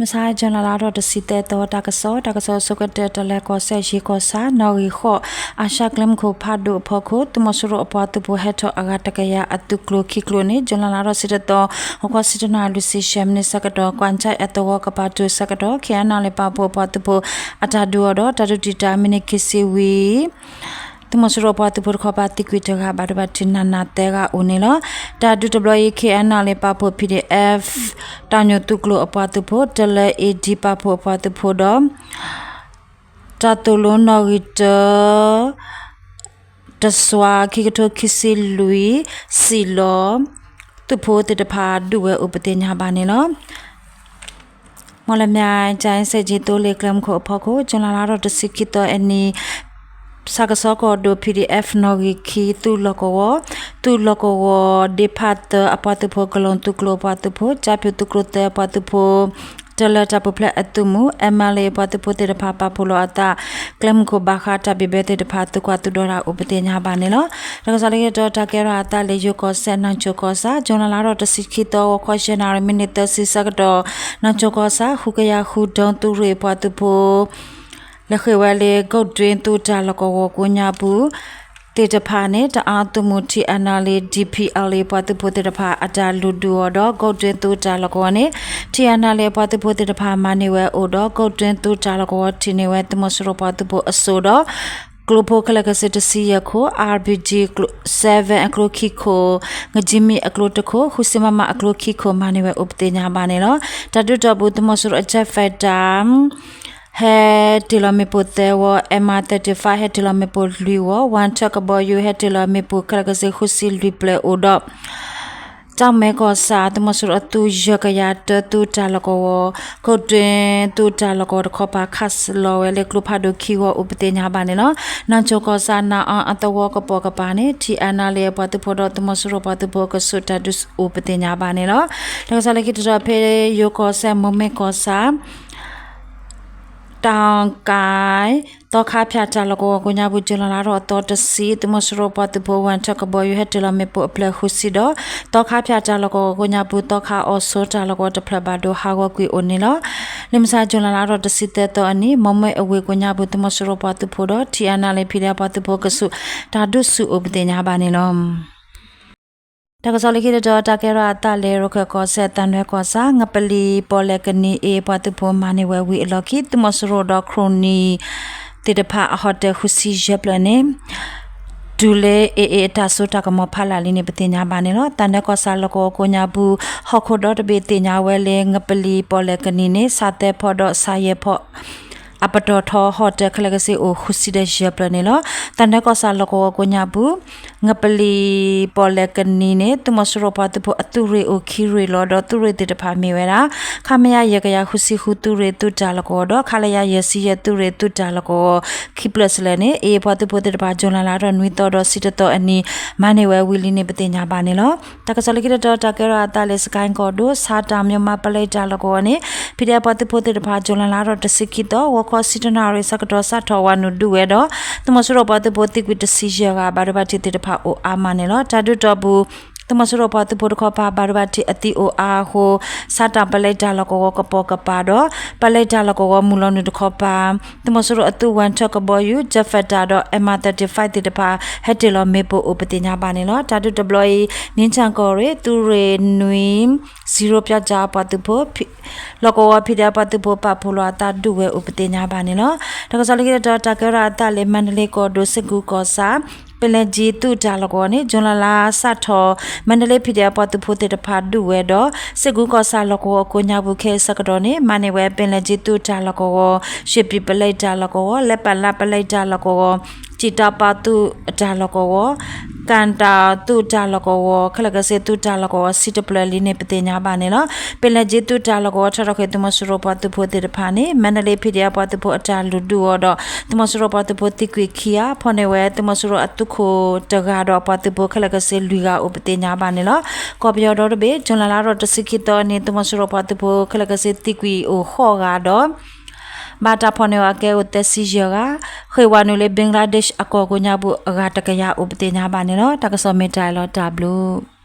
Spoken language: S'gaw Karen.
မုၢ်ဆါ June လါထီၣ်တဆံသၢသီ တၢ်ကစီၣ်, တၢ်ကစီၣ်အဆိကတၢၢ် တလဲၤကီၢ်စဲၣ်ယ့ၢ်ကီၢ်ဆၣ် နီၣ်ဂံၢ်ဃိး အၤၡါကျဲမုၢ်ခိၣ်ဖးဒိၣ်အဖီခိၣ် သုးမီၤစိရိၤအပှၤသုးဖိဟဲထီၣ်အဂၤတကယၤအသုးကျိၤခံကျိၤန့ၣ် June လါထီၣ်တဆံတသီ ဂီၤခီဆံတၢနၣ်ရံၣ်လွံၢ်ဆံယဲၢ်မံးနံးဆၢကတီၢ် ကွၢ်ကၠဲၣ်အသဝီကပၤတိၤဆၢကတီၢ် ခ့ၣ်အဲၣ်နၣ်လ့ၣ်ပာ်ဖှိၣ်အပှၤသုးဖိ အတၢ်ဒုးအီၤဒီး တၢ်ဒုးတံာ်တာ်မံးနံးခံဆံဝံၤ သုးမီၤစိရိၤပှၤသုးဖိတခီပၤသံကွံာ်တဂၤ ဘၣ်ဒိဘၣ်ထံးနးနးသၢဂၤအိၣ်န့ၣ်လီၤ. တၢ်ဒုးတဘျီအံၤ ခ့ၣ်အဲၣ်နၣ်လ့ၣ်ပာ်ဖှိၣ် P D F တၢ်ညိၣ်သုးကျိၤအပှၤသုးဖိ တလၢ A D ပာ်ဖှိၣ်အပှၤသုးဖိဒီး တၢ်သိၣ်လိနီၣ်ဂံၢ်တၢ တစွါ ခံကထိခံဆံလွံၢ် စံၣ်လီၤ သုးဖိသ့ၣ်တဖၣ်ဒုးဝဲအိၣ်ပသ့ၣ်ညါဘၣ်န့ၣ်လီၤ. မီၣ်လမၠဲၣ် ကၠဲစဲၣ်ကၠံသိလ့ၣ်ကျဲမုၢ်ခိၣ်အဖီခိၣ် June လါထီၣ်တဆံခံသီအနံၤ ဆၣ်ကဆီကီၢ်ဒိၣ် P D F နီၣ်ဂံၢ်ခံ သုးလီၢ်ကဝီၤ, သုးလီၢ်ကဝီၤ ဒ့ဖးသၢအပှၤသုးဖိ ကလိၤသုးကျိၤအပှၤသုးဖိ ကၠၣ်ဖၠူၣ်သုးကျိၤသၢအပှၤသုးဖိ တလၢတၢ်ပူၤဖျဲးအသုးမုၢ် M L A အပှၤသုးဖိသ့ၣ်တဖၣ် ပာ်ဖှိၣ်လီၤအသး ကျဲမုၢ်ခိၣ်ဘၣ်ဃးတၢ်ဘံၣ်ဘၢသ့ၣ်တဖၣ် သုးကွၢ်သုးဒီးတၢ်အိၣ်ပသ့ၣ်ညါဘၣ်န့ၣ်လီၤ. တၢ်ကစီၣ်လၢခံတတီၤ တၢ်ကဲထီၣ်အသးလၢ ယိၤကီၢ်စဲၣ် နၢ်ကၠိၣ်ကီၢ်ဆၣ် June လါထီၣ်တဆံခံသီ ဂီၤခီယဲၢ်နၣ်ရံၣ်မံးနံးသၢဆံဆၢကတီၢ် နၢ်ကၠိၣ်ကီၢ်ဆၣ် ဃုကယၤဃုဒိၣ်သုးရ့ၣ်အပှၤသုးဖိ လဲၤဃ့ၢ်ဝဲလၢ ဂုတ်တွင်းသုးတၢ်လီၢ်ကဝီၤကိးညါပူၤ သ့ၣ်တဖၣ်န့ၣ် တအါသုးမုၢ် T N L A D P L A ပှၤသုးဖိသ့ၣ်တဖၣ် အတၢ်လုၢ်ဒုးအီၤဒီး ဂုတ်တွင်းသုးတၢ်လီၢ်ကဝီၤန့ၣ် T N L A အပှၤသုးဖိသ့ၣ်တဖၣ်မၤန့ၢ်ဝဲအိၣ်ဒီး ဂုတ်တွင်းသုးတၢ်လီၢ်ကဝီၤထံၣ်န့ၢ်ဝဲ သုးမီၤစိရိၤပှၤသုးဖိအစိၣ်ဒီး ကျိဖိခဲလၢာ်ခဲဆ့တဆံယဲၢ်ခိၣ် R P G seven အကျိခံခိၣ် ငကၠံမံၣ်အကျိတခိၣ် ဃုဆံ မမ အကျိခံခိၣ် မၤန့ၢ်ဝဲအိၣ်ပသ့ၣ်ညါဘၣ်န့ၣ်လီၤ. တၢ်ဒုးတီၢ်ပူၤ သုးမီၤစိရိၤအ jet fighter ဟဲတ့ၢ်လီၤမ့ၣ်ပိၢ်သၢဝီ M I thirty-five ဟဲတ့ၢ်လီၤမ့ၣ်ပိၢ်လွံၢ်ဝီ ဝၣ်ထၢၣ်ကဘီယူၤ ဟဲတ့ၢ်လီၤမ့ၣ်ပိၢ်ခဲလၢာ်ခဲဆ့ဃုဆံလွံၢ်ဖျၢၣ်အိၣ်ဒီး တၢ်မဲကီၢ်ဆၣ် သုးမီၤစိရိၤအသုးယဲၢ်ကယၤတၢသုးတၢ်လီၢ်ကဝီၤ ဂုတ်တွင်းသုးတၢ်လီၢ်ကဝီၤတခီပၤ ခးလီၤဝဲလၢကျိဖးဒိၣ်ခံဂီၤအိၣ်ပသ့ၣ်ညါဘၣ်န့ၣ်လီၤ. နၢ်ကၠိၣ်ကီၢ်ဆၣ် နၢ်အီအသဝီကပိာ်ကပၤန့ၣ် T N L A အပှၤသုးဖိဒီးသုးမီၤစိရိၤပှၤသုးဖိကဆူးတၢ်ဒုးအိၣ်ပသ့ၣ်ညါဘၣ်န့ၣ်လီၤ. တၢ်ကစီၣ်လၢခံတတီၤဖဲယိၤကီၢ်စဲၣ် မိၢ်မ့ၢ်ကီၢ်ဆၣ် တၢ်ကါ သီခါဖၠၣ်တၢ်လီၢ်ကဝီၤကိးညါပူၤ ကၠူၤလါလါထီၣ်အသီတဆံ သုးမီၤစိရိၤပှၤသုးဖိ ဝၣ်ထၢၣ်ကဘီယူၤ ဟဲတ့ၢ်လီၤမ့ၣ်ပိၢ်အဖျၢၣ်ဃုဆံဒီး သီခါဖၠၣ်တၢ်လီၢ်ကဝီၤကိးညါပူၤ သီခါအီၣ်ဆိတၢ်လီၢ်ကဝီၤတဖျၢၣ်ဘၣ်ဒိဟးဂီၤကွံာ်အိၣ်န့ၣ်လီၤ. လၢမုၢ်ဆါ ကၠူၤလါလါထီၣ်တဆံသၢသီအနံၤ မိၢ်မ့ၢ်အဝ့ၢ်ကိးညါပူၤ သုးမီၤစိရိၤပှၤသုးဖိဒီး T N L A P D F ပှၤသုးဖိကဆူး တၢ်ဒုးဆူၣ်အိၣ်ပသ့ၣ်ညါဘၣ်န့ၣ်လီၤ. တၢ်ကစီၣ်လၢခံတတီၤ တၢ်ကဲထီၣ်အသးလၢ ရခၢၣ်ကီၢ်စဲၣ် သၣ်နွဲၣ်ကီၢ်ဆၣ် ငပလီၤပီၣ်လဲၣ်ကနံၤ အ့ၣ် ပှၤသုးဖိမၤန့ၢ်ဝဲဝံၤအလီၢ်ခံ သုးမီၤစိရိၤဒီးခရိၣ်နံၤသ့ၣ်တဖၣ်အ ဟီၣ်တဲၣ် ဃုဆံယဲၢ်ဖျၢၣ်န့ၣ် တုၤလၢ အ့ၣ်အ့ၣ် အတၢ်စိတၢ်ကမီၤဖးလၢ်လံန့ၣ် ပသ့ၣ်ညါဘၣ်န့ၣ်လီၤ. သၣ်နွဲၣ်ကီၢ်ဆၣ်လီၢ်ကဝီၤကိးညါပူၤ ဟီၣ်ခိၣ်ဒီတဘ့ၣ်သ့ၣ်ညါဝဲလၢ ငပလီၤပီၣ်လဲၣ်ကနံၤန့ၣ် ဆၣ်သၢဖီဒီးဆၣ်ယဲၢ်ဖီ အပတီၢ်ထီ ဟီၣ်တဲၣ်ခဲလၢာ်ခဲဆ့အိၣ်ဃုဆံဒီးယဲၢ်ဖျၢၣ်န့ၣ်လီၤ. သၣ်နွဲၣ်ကီၢ်ဆၣ်လီၢ်ကဝီၤကိးညါပူၤ ငပလီၤပီၣ်လဲၣ်ကနံၤန့ၣ် သုးမီၤစိရိၤပှၤသုးဖိအသုးရ့ၣ်အိၣ်ခံရ့ၣ်လီၤဒီး သုးရ့ၣ်သ့ၣ်တဖၣ်မ့ၢ်ဝဲဒၣ် ခမရ ယဲၢ်ကယၤဃုဆံဃု သုးရ့ၣ်သုးတၢ်လီၢ်ကဝီၤဒီး ခလရ ယဲၢ်ဆံယဲၢ် သုးရ့ၣ်သုးတၢ်လီၢ်ကဝီၤ ခံဖျၢၣ်စလဲၣ်န့ၣ် အ့ၣ်အ့ၣ် ပှၤသုးဖိသ့ၣ်တဖၣ် ကၠူၤလါလါထီၣ်နွံသီဒီးဆံတသီအနံၤ မၤန့ၢ်ဝဲဝံၤလံန့ၣ် ပသ့ၣ်ညါဘၣ်န့ၣ်လီၤ. တၢ်ကစီၣ်လၢခံတတီၤ တၢ်ကဲထီၣ်အသးလၢ စကဲၣ်ကီၢ်ဒိၣ် ဆါတၢ် မၠိၣ်မး ပလဲတၢ်လီၢ်ကဝီၤန့ၣ် ဖံးဒဲးပှၤသုးဖိသ့ၣ်တဖၣ် ကၠူၤလါလါထီၣ်တဆံခံသီ ဂီၤခီဆံတၢနၣ်ရံၣ်ဆၢကတီၢ် စးထီၣ်ဝးနုာ်ဒုးဝဲဒီး သုးမီၤစိရိၤပှၤသုးဖိသံကွံာ်တဆံယဲၢ်ဂၤ ဘၣ်ဒိဘၣ်ထံးသ့ၣ်တဖၣ်အိၣ်အါမးန့ၣ်လီၤ. တၢ်ဒုးတီၢ်ပူၤ သုးမီၤစိရိၤပှၤသုးဖိတခီပၤ ဘၣ်ဒိဘၣ်ထံးအသံအိၣ်အါအဃိ ဆါတၢ် ပလဲတၢ်လီၢ်ကဝီၤကပိာ်ကပၤဒီး ပလဲတၢ်လီၢ်ကဝီၤမုၢ်လီၤနုာ်တခီပၤ သုးမီၤစိရိၤအသုးဝၣ်ထၢၣ်ကဘီယူၤ Jet Fighter ဒီး M I thirty-five သ့ၣ်တဖၣ် ဟဲတ့ၢ်လီၤမ့ၣ်ပိၢ်အိၣ်ပသ့ၣ်ညါဘၣ်န့ၣ်လီၤ. တၢ်ဒုးတဘျီအံၤ မ့ၢ်ဆၣ်ကီၢ်ရ့ၣ် သုးရ့ၣ်နွံ စံရိပၠးကၠးပှၤသုးဖိ လီၢ်ကဝီၤ ဖံးဒဲးပှၤသုးဖိ ပာ်ဖှိၣ်လီၤအသးဒုးဝဲအိၣ်ပသ့ၣ်ညါဘၣ်န့ၣ်လီၤ. တၢ်ကစီၣ်လၢခံတတီၤ တၢ်ကဲထီၣ်အသးလၢ မါဒလ့ကီၢ်ဒိၣ် စ့ၢ်ကူကီၢ်ဆၣ် ပလဲကၠံသုးတၢ်လီၢ်ကဝီၤန့ၣ် ကၠူၤလါလါစးထီၣ် မါဒလ့ ဖံးဒဲးပှၤသုးဖိသ့ၣ်တဖၣ်ဒုးဝဲဒီး စ့ၢ်ကူကီၢ်ဆၣ်လီၢ်ကဝီၤကိးညါပူၤခဲအံၤဆၢကတီၢ်န့ၣ် မၤန့ၢ်ဝဲ ပလဲကၠံသုးတၢ်လီၢ်ကဝီၤ, ရွှေပြည် ပလဲတၢ်လီၢ်ကဝီၤ, လဲပလးပလဲတၢ်လီၢ်ကဝီၤ, ကၠံၣ်တၢ်ပၣ်သုးတၢ်လီၢ်ကဝီၤ, ကၣ်တၢ်သုးတၢ်လီၢ်ကဝီၤ ခဲလၢာ်ခဲဆ့သုးတၢ်လီၢ်ကဝီၤ ဆံတဖျၢၣ်လံန့ၣ် ပသ့ၣ်ညါဘၣ်န့ၣ်လီၤ. ပလဲကၠံသုးတၢ်လီၢ်ကဝီၤ ထီထီၣ်ဃ့ၢ်သုးမီၤစိရိၤပှၤသုးဖိသ့ၣ်တဖၣ်န့ၣ် မါဒလ့ ဖံးဒဲးပှၤသုးဖိအတၢ်လုၢ်ဒုးအီၤဒီး သုးမီၤစိရိၤပှၤသုးဖိသံကွံာ်ခံဂၤ ဖီၣ်န့ၢ်ဝဲသုးမီၤစိရိၤအသုးခိၣ်တဂၤဒီးပှၤသုးဖိခဲလၢာ်ခဲဆ့လွံၢ်ဂၤအိၣ် ပသ့ၣ်ညါဘၣ်န့ၣ်လီၤ. ကီၢ်ပယီၤဒီတဘ့ၣ် ကၠူၤလါလါထီၣ်တဆံခံသီန့ၣ် သုးမီၤစိရိၤပှၤသုးဖိခဲလၢာ်ခဲဆ့သံကွံာ်အိၣ်ဃိးဂၤဒီး ဘၣ်တၢ်ဖီၣ်န့ၢ်အီၤအကဲအိၣ်သၢဆံယဲၢ်ဂၤ, ဃ့ၢ်ဝဲနုာ်လၢ Bangladesh အကီၢ်ကိးညါပူၤအဂၤတကယၤအိၣ် ပသ့ၣ်ညါဘၣ်န့ၣ်လီၤ. တၢ်ကစီၣ်မ့ၢ်တၢ်အံၤလီၤ တၢ်ဘျုး